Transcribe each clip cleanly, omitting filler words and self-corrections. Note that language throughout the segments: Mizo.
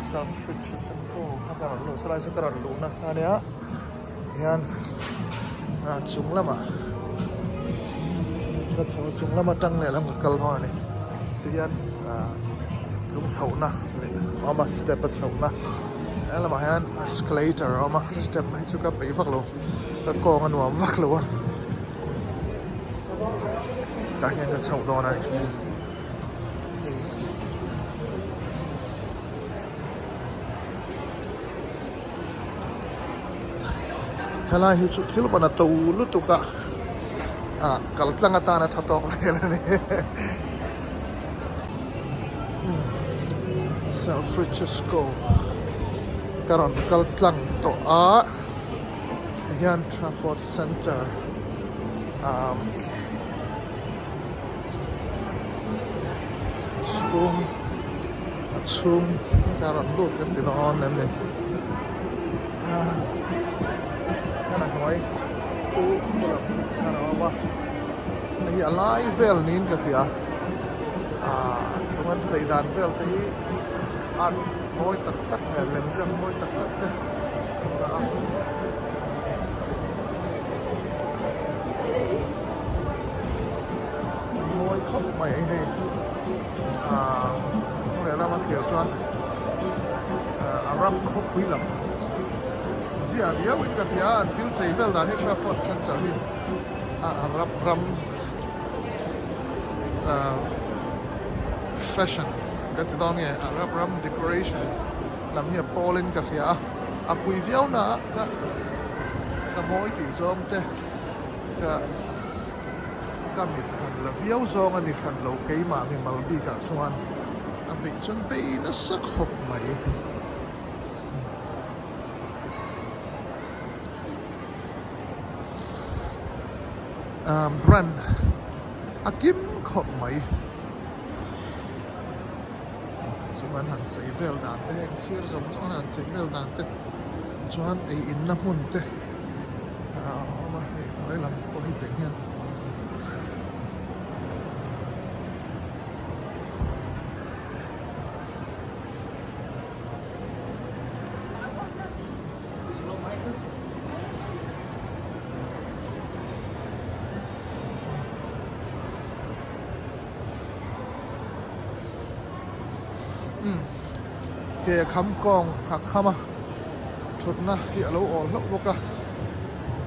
Selfridges an aw kha ka rawn luh saw lai chu ka rawn luhna kha ania hian ah chung lamah ka chho chung lam atang lehlam ka kal dawn a ni tihian ah chung chhohna leh a awm a step a chhohna he lamah hian escalator a awm a step hi chu ka peih vak lo ka kawng a nuam vak lo a tah hian ka chhoh dawn a ni. Helai hi chu thil ban a to lutuk a ah kal tlang atana tha tawk vel a ni Selfridges-ko ka rawn kal tlang tawh a tihian Trafford Centre ah chhung a chhung ka rawn lut kan ti dawn em ni hian a hnuai khu bulah hian a awm a hei hi a lai vel niin ka hria ah chung an chei dan vel te hi art mawi tak tak leh lemziak mawi tak tak te an dah a. Mawi khawp mai hei ah lehlam a thlir chuan ah a ram khawpui lam zia riau in ka hria a an thil chei vel dan hi Trafford Centre hi a Arab ram ah fashion kan ti dawn nge Arab ram decoration lam hi a pawl in ka hria a a pui viau na ah ka ka mawi tih zawng te ka ka mit han la viau zawng a ni hran lo keimah mimal bikah chuan a beih chuan bei nasa khawp mai. Ahh brand a kim khawp mai chuan han chei vel dan te heng sir zawng zawng an han chei vel dan te chuan ei in na hmun te a awm a hei hnuai lam pawh hi tiang hian. Umm ke kham kawng a kham a thutna hi a lo awl hlauh bawk a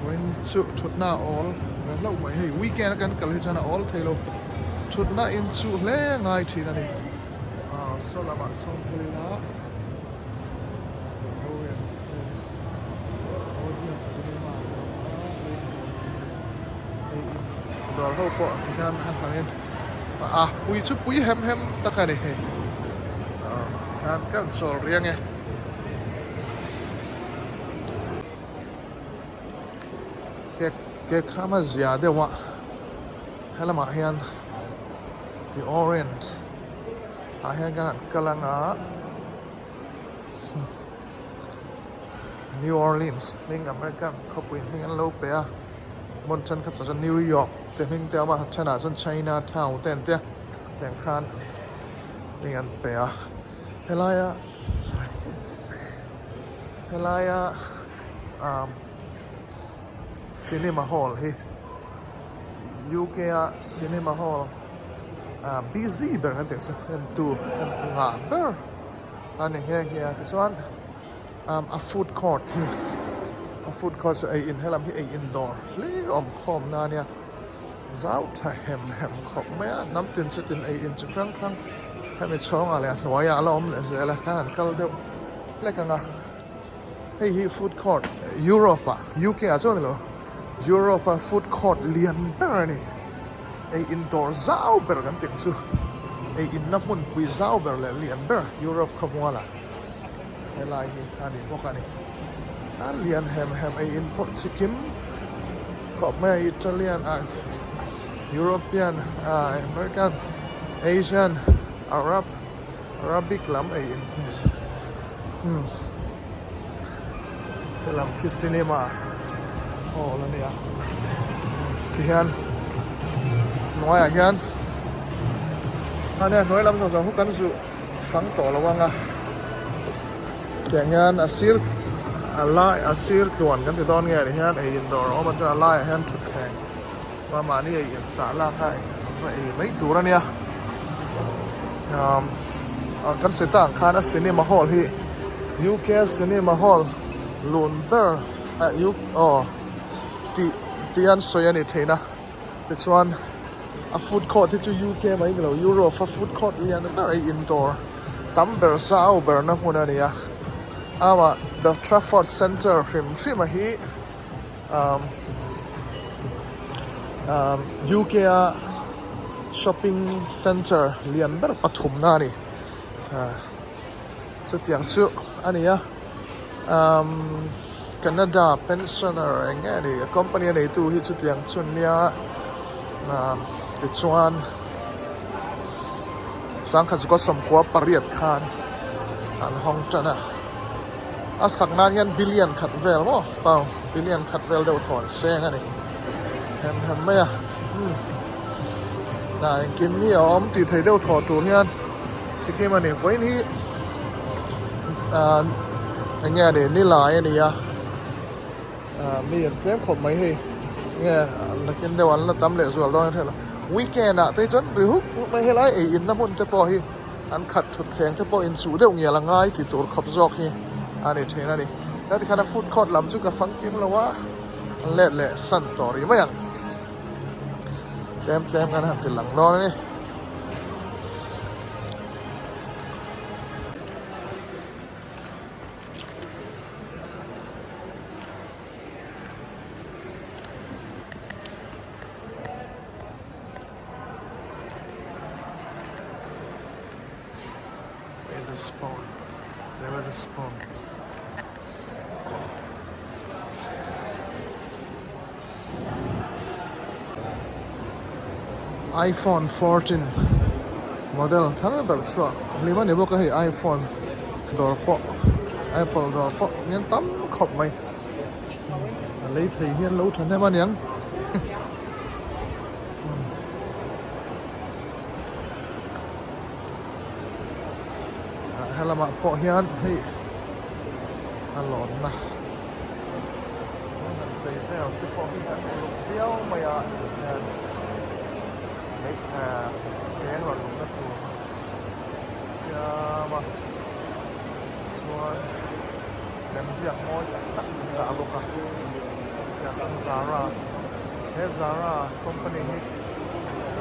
vawiin chu thutna a awl ve hlauh mai hei weekend a kan kal hi chuan a awl thei lo thutna inchuh hle ngai thin a ni ah saw lamah sawn phei ila. Dawr ho pawh ti hian a hmangin a pui chu pui hem hem tak a ni hei tikhan ka rawn chawl riang e. Ke kham a zia deuh a helamah hian the orient ah hian ka han kal ang a. New Orleans hming American khawpui hming an lo pe a hmun thenkhat chu New York te hming te a awm a thenah chuan China town te an tia tiang khan hming an pe a helaia sorry helaia ah cinema hall hi U_K a cinema hall ah busy ber kan tih chu entu ngah ber. A ni nghe nghe a tichuan umm a food court hi a food court chu ei in helam hi ei in dawr hlir awm khawm na ania zau tha hem hem khawp mai a hnam tin chu tin ei in chi hrang hrang hemi chhawngah leh a hnuaiah a la awm leh zel a khan an kal deuh hlek ang a hei hi food court Europe ah U_K ah chuan nilo Europe a food court lian ber a ni. Ei in dawr zau ber kan tih ang chu ei in na hmun pui zau ber leh lian ber Europe khawmuala helai hi a ni bawk a ni. A lian hem hem ei in pawh chi kim khawp mai a Italian ah European ah American Asian Arab Arabic lam ei in hmm helam khi cinema hall a nia tihian hnuaiah hian a nia hnuai lam zawng zawng chu kan zu fang tawh lo ang a. Tiang hian a sir a lai a sir tluan kan ti dawn nge ni hian ei in dawr a awm a chuan a laiah hian thutthleng va mahni ei in chah lak a va ei mai tur a nia umm kan sawi tak ang khan a cinema hall hi U_K cinema hall lun ber ah U aw tih tih an sawi a ni thin a. Tichuan a food court hi chu UK mai ni lo Europe a food court lian ber a indoor tam ber zau ber na hmun a ni a amah the Trafford Centre hrim hrim a hi umm umm UK a shopping centre lian ber pathum na a ni ah chutiang chu a ni a. Umm Canada pensioner eng nge ni a company a neitu hi chutiang chu an nia umm tichuan sangkhat zukua sawmkua pariat khan an hawng tan a a sak nan hian billion khat vel maw pound billion khat vel deuh thaw an seng a ni hem hem mai a umm ah engkim hi a awm tih theih deuh thaw tur hian. Sikkim a ni vawiin hi ahh eng nge a ni nilai a ni a ahh mi an tlem khawp mai hei nge nakin deuh an la tam leh zual dawn a hriat loh weekend ah te chuan ri huk huk mai helai ei inna hmun te pawh hi an khat thut thleng te pawh inchuh deuh ngial a ngai ti tur khawp zawk hi a ni thin a ni heti khan a food court lam chu ka fangkim lo a an let leh san tawh rih mai ang tlem tlem kan han ti lang dawn a ni. Wetherspoon the Wetherspoon. iPhone 14 model thar ber chhuak hlim a ni bawk a hei iPhone dawr pawh Apple dawr pawh hian tam khawp mai a lei thei hian lo thahnem a niang helamah pawh hian hei a lawnna. Chuan han chei vel te pawh hi an uluk viau mai a hian hei ah eng rawn awmna tur siam a chuan lemziak mawi tak tak an dah bawk a tah chuan Zara he Zara company hi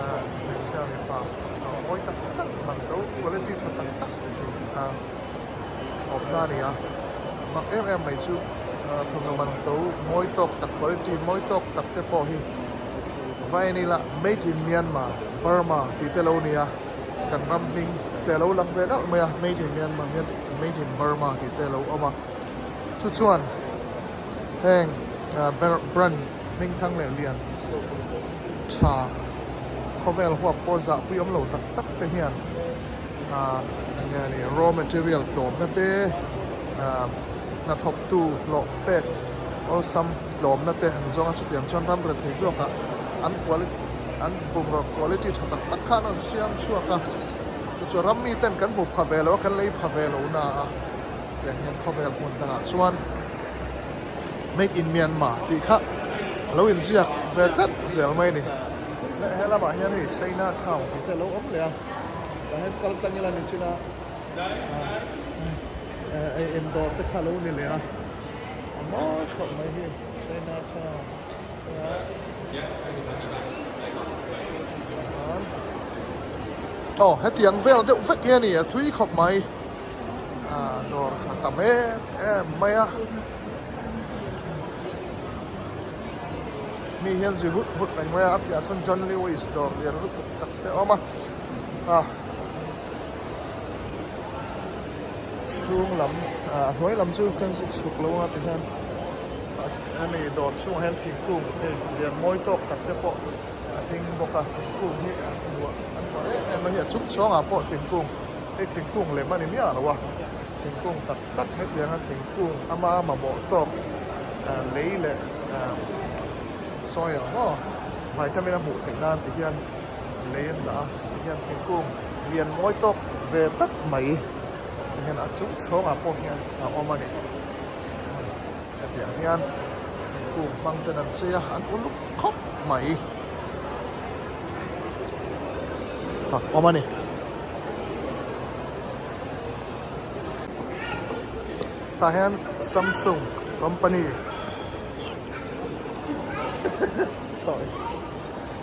ah hmeichhia mipa mawi tak tak man to quality tha tak tak ah. awmna a ni a mak em em mai chu thawmhnaw man to mawi tawk tak quality mawi tawk tak te pawh hi va en ila made in Myanmar Burma tih te lo ni a kan ram hming te a lo lang ve nalh mai a made in Myanmar made in Burma tih te a lo awm a chu chuan heng brand hming thang leh lian tha khawvel huap pawh zahpui awm lo tak tak te hian. ah eng nge ni raw material tlawmna te ah hnathawktu hlawh pek awlsam tlawmna te an zawng a chutiang chuan ram rethei zawkah an quality an bungraw quality tha tak tak khan an rawn siam chhuak a chu chu ram mi ten kan hmu pha ve lo a kan lei pha ve lo na a tiang hian khawvel hmun dangah chuan made in Myanmar tih kha a lo inziak ve tlat zel mai a ni leh helamah hian hei China town tih te a lo awm leh a. Tah hian kal tlang ila ni chin a ei in dawr te kha lo ni leh a a mawi khawp mai hi China town aw hetiang vel deuh vek hi a ni a thui khawp mai ah dawr a tam em em mai a mi hian zir hut hut reng mai a a piah sawn John Lewis dawr lian lutuk tak te a awm a. a chhung lam ah a hnuai lam chu kan zuk chhuk lo a tihian hemi dawr chhungah hian thingkung hei lian mawi tawk tak te pawh a ding bawk a thingkung hi an huah an huah em em a hi a chung chhawngah pawh thingkung hei thingkung lem a ni miah lo a thingkung tak tak hetianga thingkung ama mamawh tawk ah lei leh ah sawi ang maw vitamin a hmuh theih nan ti hian. Lei an dah a tihian thingkung lian mawi tawk ve tak mai Tihian a chung chhawngah pawh hian a awm a ni. Hetiang hian thingkung hmang ten an chei a, an uluk khawp mai. Fak awm a ni. Tah hian Samsung company sorry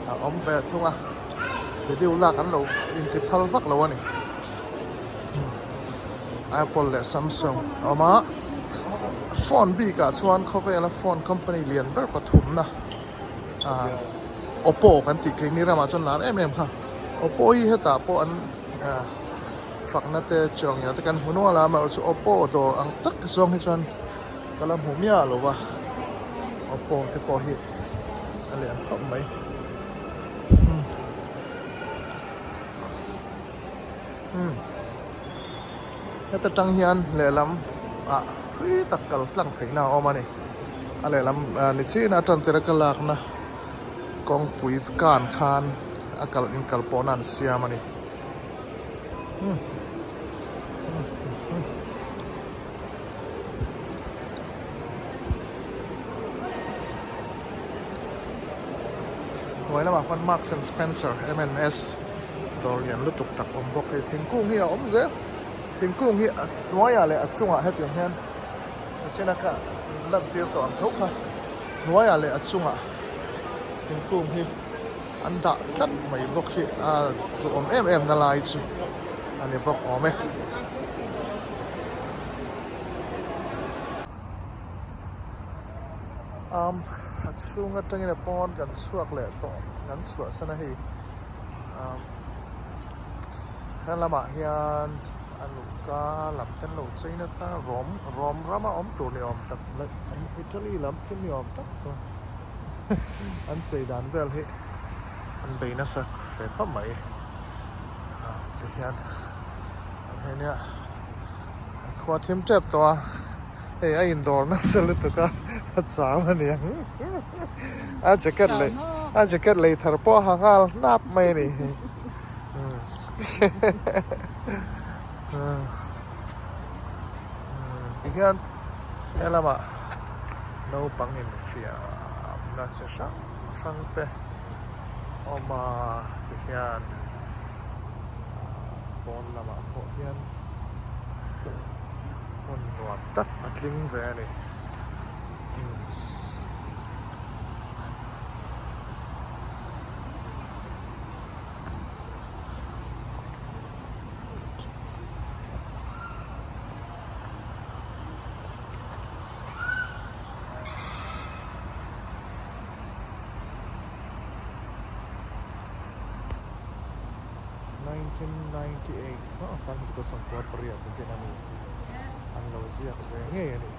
a awm ve thung a video lak an lo inti phal vak lo a ni Apple leh Samsung a awm a phone bik ah chuan khawvela phone company lian ber pathumna ah Oppo kan tih keini ramah chuan lar em em kha Oppo hi hetah pawh an ah. Fakna te chawngia te kan hmu nual a amaherawhchu Oppo dawr ang tak zawng hi chuan ka la hmu miah lo va Oppo te pawh hi a lian khawp mai umm heta tang hian lehlam ah thui tak kal tlang theihna a awm a ni a lehlam ni chin a tan tir a ka lakna kawngpui kan khan a kal inkal pawhna an siam a ni. Hnuai lamah khuan Marks and Spencer M&S dawr lian lutuk tak awm bawk hei thingkung hi a awm zel thingkung hi a hnuaiah leh a chungah hetiang hian nichina ka lantir tawh ang tho kha hnuaiah leh a chungah thingkung hi. An dah tlat mai bawk hi a duhawm em em na lai chu a ni bawk awm e. Am a chhung atangin a pawn kan chhuak leh tawh kan chhuahsan a hei am helamah hian a luhka lam te an lo chei nata rawm rawm rama awm tur ni awm tak leh Italy lam thil ni awm tak chu. An chei dan vel hi an bei nasa ve khawp mai tihian hei nia khua thim tep tawh a hei a indawr nasa lutuk a a chau a niang a jacket lei a jacket lei thar pawh a ha nghal hnap mai a ni tihian helamah. Naupang infiamna chi hrang hrang te awm a tihian pawn lamah pawh hian hmun nuam tak a tling ve a ni. 1998 ah 1998 bikin a ni tih an lo ziak ve ngei a ni.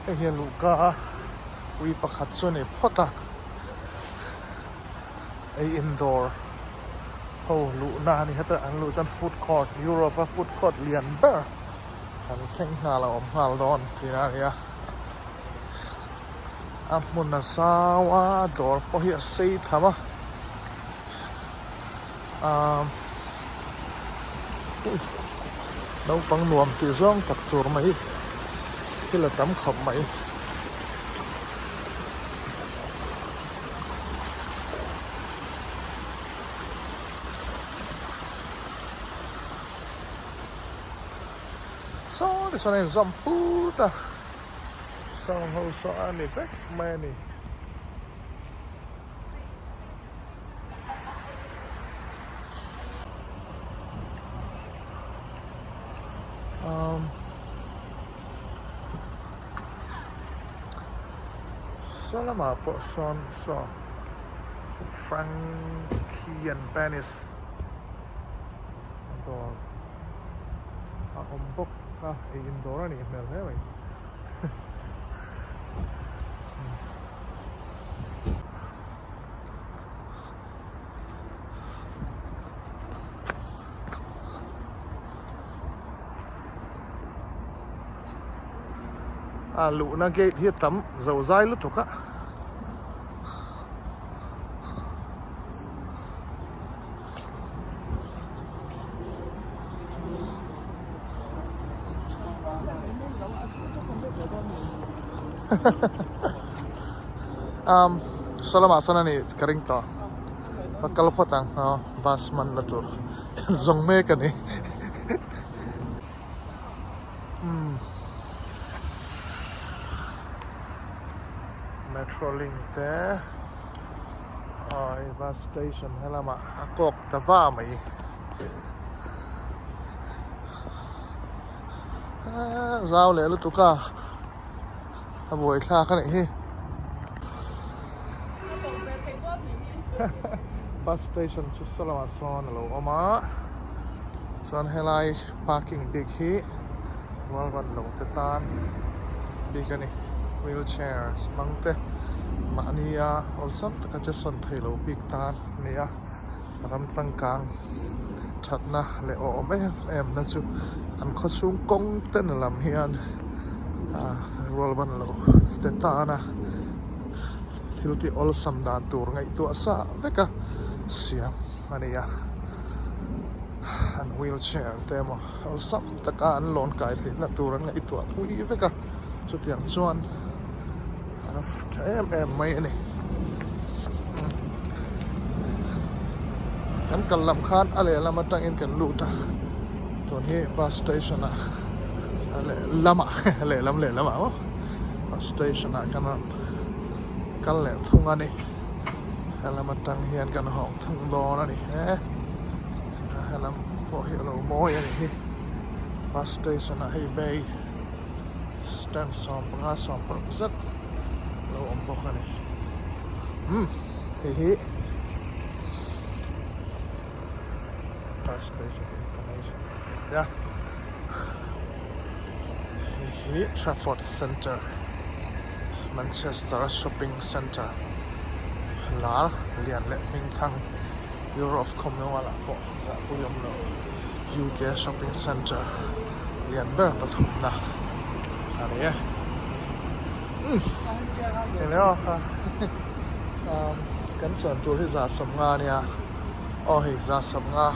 Hei hian luhka a ui pakhat chu a ni phawt a ei in dawr ho luhna a ni heta an luh chuan food court Europe a food court lian ber an thleng nghal a awm nghal dawn tihna a ni a a hmun a zau a dawr pawh hi a sei tham a. Aaa naupang nuam tih zawng tak tur mai thil a tam khawp mai. Saw te sawn a inzawm put a sawng ho saw a ni vek mai a ni. Saw lamah pawh sawn saw Frankie and Benny's dawr a awm bawk a ei in dawr a nih hmel hle mai. A luhna gate hi a tam zo zai lutuk a. Um saw lamah sawn a ni ka ring tawh ka kal phawt ang aw bus man na tur kan zawng mek a ni umm metro link te aw hei bus station helamah a kawk ta va mai. Zau leh lutuk a a buai thlak a nih hi bus station chu saw lamah sawn a lo awm a chuan helai parking bik hi rualban lo te tan bik a ni wheelchair hmang te mahnia awlsam taka che sawn thei lo bik tan a ni a. Ram changkang thatna leh awm em em na chu an khawchhung kawng te na lam hian ah rual ban lo te tana thil tih awlsam dan tur ngaihtuah sa vek a siam a ni a an wheelchair te emaw awlsam taka an lawn kai theihna tur an ngaihtuah pui vek a chutiang chuan. Tha em em mai a ni. Kan kal lam khan a lehlam atangin kan lut a, tun hi bus station ah a lehlamah a lehlam lehlamah maw bus station ah kan rawn kal leh thung a ni. Helam atang hian kan hawng thung dawn a ni he. Helam pawh hi a lo mawi a ni hi bus station ah hei bay. Stand 15 16 zet lo awm bawk a ni umm hei hi bus station information a hei hi Trafford Centre Manchester shopping centre lar lian leh hming thang Europe khawmual ah pawh zahpui awm lo UK shopping centre. Lian ber pathumna a ni e. Umm eng emaw kha umm kan chuan tur hi 150 a nia aw hei 150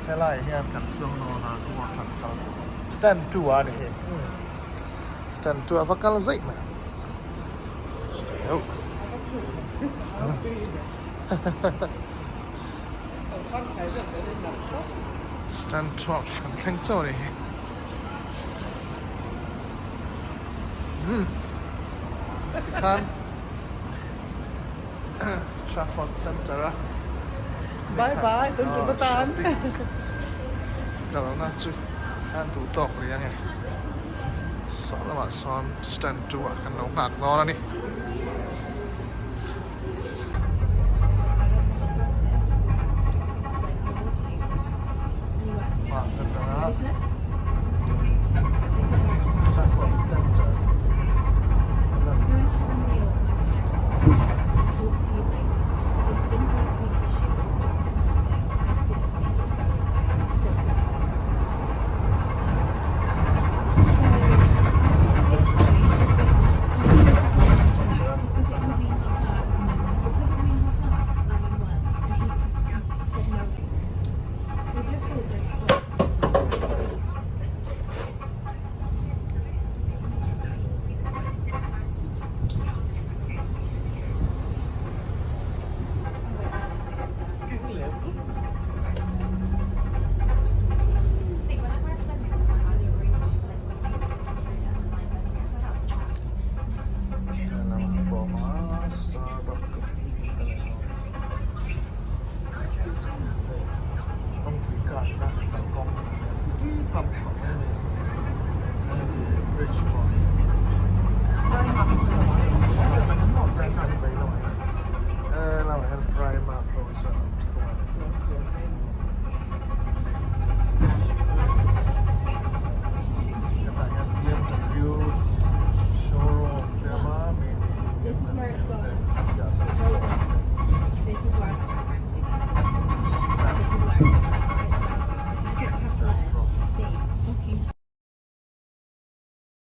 helai hian kan chuang dawn a water kal stand 2 a ni hei umm stand 2 a va kal zeih mai oh. Stand 12 kan thleng chauh a ni hi. Umm tikhan Trafford Centre a Bye bye tun tum atan kalna chu khan duh tawk rih ange saw lamah sawn stand 2 ah kan lo nghak dawn a ni.